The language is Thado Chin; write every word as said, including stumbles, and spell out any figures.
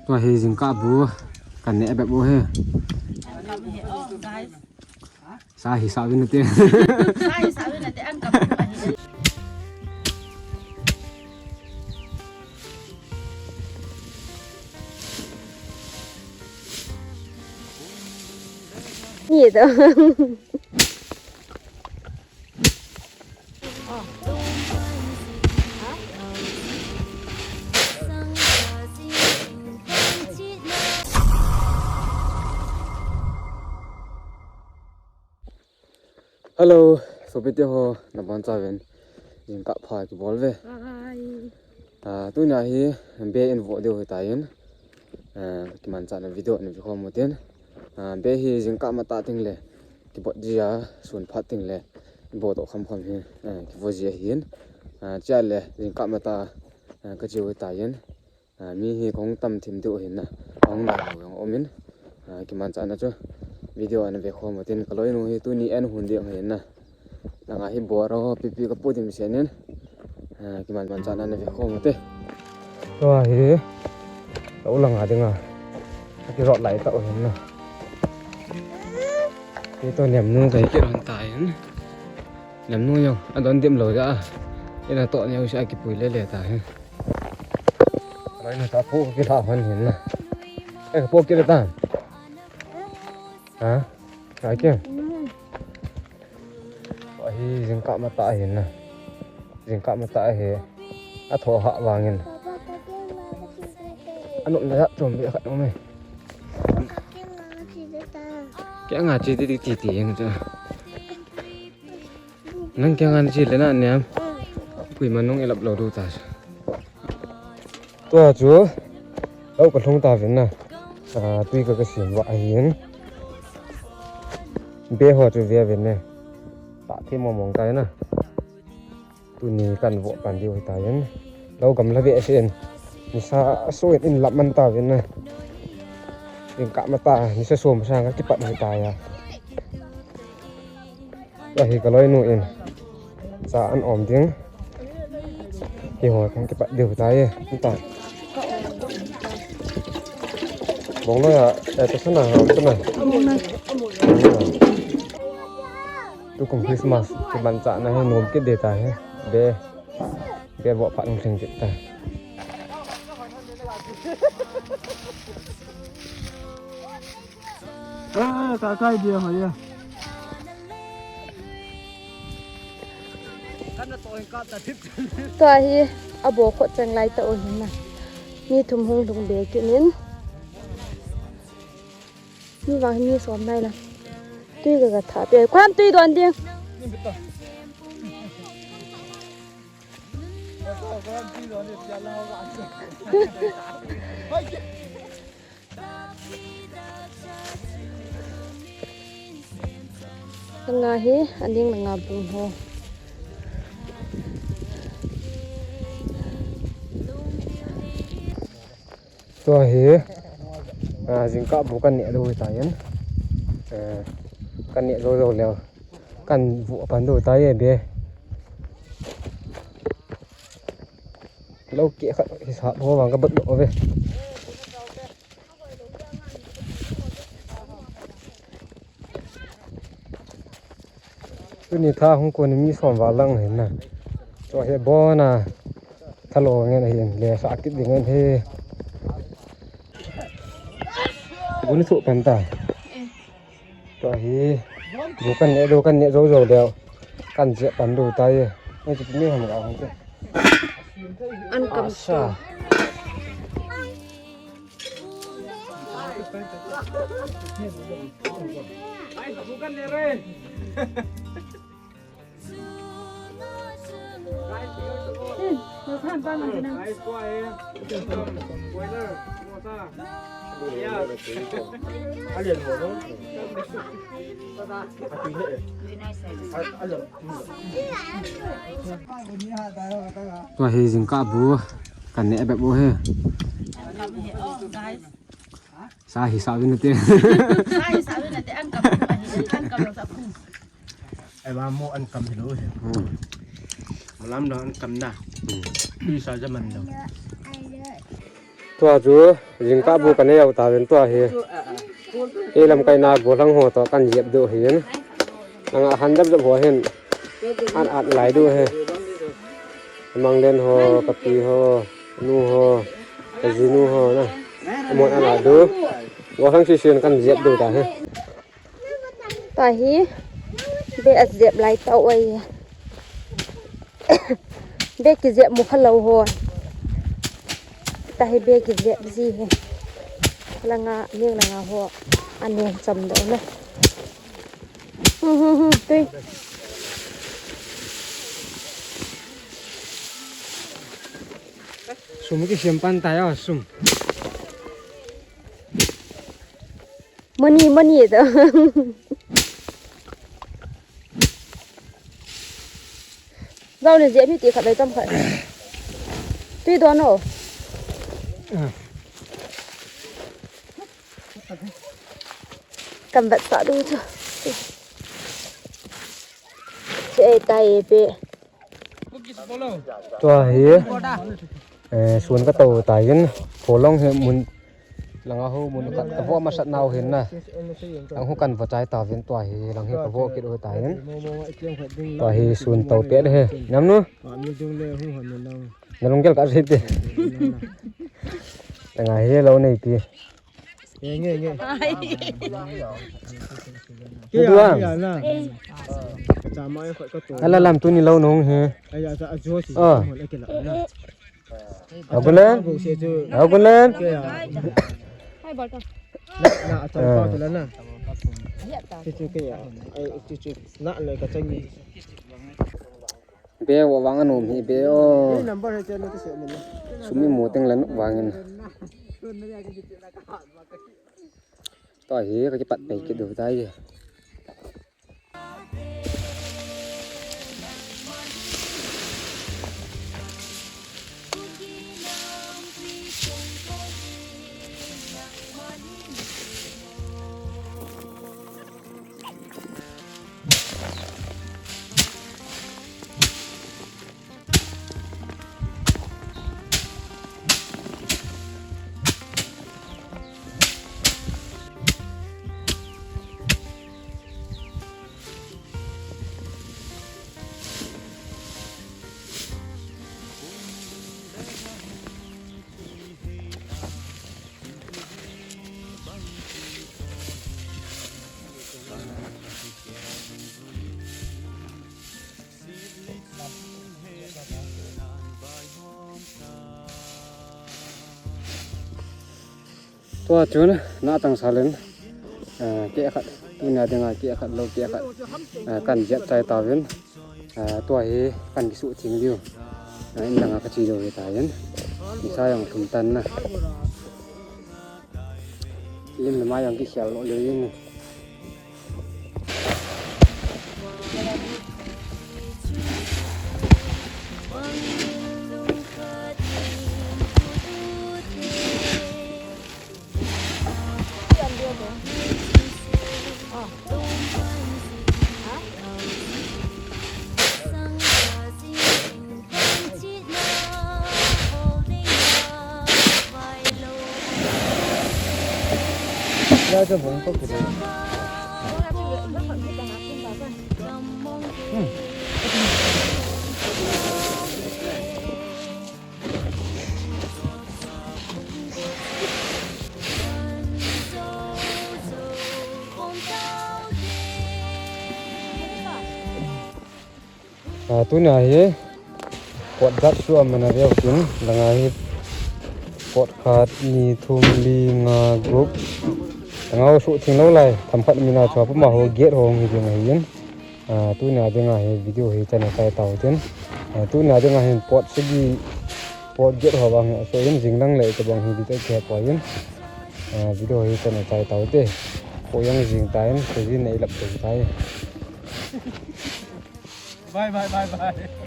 Tua hi jingkah bu kan neh bep u hi. Sa hi sa vin ate. Ni to. Hello, sopite ho, nabonchauvin jingkah pha kibol uve. Hi. Ah, tunia hi be in voh diu hitan, ah, kimanchahna video in vekhom utin. Ah, be hi jingkah matah teng le kibot jia, sun phat teng le iboh doh khamkham hi, ah, kivoh ji ahin. Ah, chule jingkah matah, ah, kache u hitan. Ah, mi hi kahung tam thim diu ahin, ahung nai lou jong aumin. Ah, kimanchahna chu video in vekhom utin, kaloinu hi tuni in hung ding ahin. Langa hi bor ho pipi kapu dimset in. Ah, kimanchahna in vekhom ute. Tua hi lou langa dinga akirot lai tah u ahin. Kei toh Nemnu kahi kit lhon tan. Nemnu jong adon dim lou jeh a, in a toh neo seh a kipui lele tahi. Kaloinu toh po kilha lhon ahin. Eh, po kile tan. Ha? Ai ke? Tua hi jingkah matah ahin. Jingkah matah ahi. Athoh hah vangin. Anop na jat chom ve khat nom e. Kei anga che titi titi jeng chu. Nang kei anga che le na nem. Koima nung ilap lou diu ta. Tua chu lou kalhung tauvin na. Ah, tui ka kasem vah ahin. Be ho chu ve uvin ne. Tah thim mong mong tai na. Tuni kan voh pan diu hitan. Lou gamla behseh in. Nisa aso in in lap man tauvin na. Jingkah matah, nisa som sang a kipat u hitai a. Tua hi kaloinu in cha an om ding. Keiho kan kipat diu tai. Nta. Bong loi a, eh, ta sana ha, ta na. Tukum Christmas kimanchahna hi nom kit ding tahi. Be, be voh phat hung lhing kit ta. Ah, ka kai dia ho ya. Tua hi abo khot chang lai tah u ahin na. Mi thum hung lhung be kit in. Mi vang hi mi som nai la. Tui ka ka tha pe. Kham tui don ding. Langa hi, aning langa bung ho. Tua hi, ah, jingkah bu kan neh lou hitan. Ah, kan neh jou jou leh. Kan voh pan diu tai e be. Lou keh khat hisap ho vang ka bat lou ve. Tuni tha hung kon mi som val lang ahin na. Tua hi bon a. Tha lo ngen ahin le sa kit ding ngen hi. Gun su pan ta. Tua hi, bu kan neh lou, kan neh jou jou leh. Kan jep pan lou tai. Ni chu ni ham ga hong te. An kam sa. Tua hi jingkah bu kan neh bep u hi. Sa hi sa vin ate. Sa hi sa vin ate, an kam, an kam lo sa pu. Ai va mo an kam hi lo he. Hmm. Malam lo an kam na. Hmm. Pi sa ja man lo. Tua chu jingkah bu kanei u tauvin tua hi. Ei lamkaina gollhang ho toh kan jep diu ahin. Langa han jep jep ho hin. An at lai diu ahi. Manglen ho, kapi ho, nu ho, kajinu ho na. Amahon an at diu. Gollhang sese in kan jep diu tahi. Tahi, beh ajep lai tau ahi. Beh kijep mu khalou ho. Tahi beh kijep ji hi. Langa, ning langa ho. Aneng cham doh na. Hmm, hmm, hmm, tui. Sum kisem pan tai o, sum. Money, money to. Jao le jep hi ti khat lai tam khat. Tui don o. Ah. Kan vetsah diu chu. Che tai pe. Tua hi, eh, sun kato tai in, pholong hi mun, langa hu mun khat, kavo masat nau hin na. Lang hu kan vo chai tauvin tua hi, lang hi kavo kit u tai in. Tua hi sun to pet hi. Nam nu? Nalung gel ka sei te. Langa hi lou nei pi. Nge, nge, nge. Kei a, kei a na. Ka chama e khat ka to. Ala lam tuni lou nung hi. Ai, a, a, jo si. Ah. Mo le ke la na. Agulen. Bo se chu. Agulen. Kei a. Na, na, a chama pa tu la na. Chu chu kei a. Ai, chu chu. Na le ka changi. Be o vang anom hi be o. Number he chen na ti se ni. Sum imu teng le vangin. Tua hi ka kipat pei kit diu tai. Tua chun na tang salen, ah, keh khat, tunia dinga keh khat, lou keh khat, ah, kan jep chai tauvin, ah, tua hi kan kisuh theng diu, ah, in danga kache diu hi tai in, nisa jong thum tan na, lim le mai jong kikhel lou le in. Ah, tunia hi pot jat chu aman a veu tin, langa hi pot khat, ni, thum, li, nga, gup. Langa u suh theng lou lai, themkhat mina chu apuma ho get ho hung hi ding ahin. Ah, tunia dinga hi video hi chan a chai tau tin. Ah, tunia dinga hin pot sagi, pot get ho vang hi aso in, jinglang le tabang hi video kihe poi in. Ah, video hi chan a chai tau te. Ko jong jing ta in, ko jin nei lap te tai. Bye, bye, bye, bye.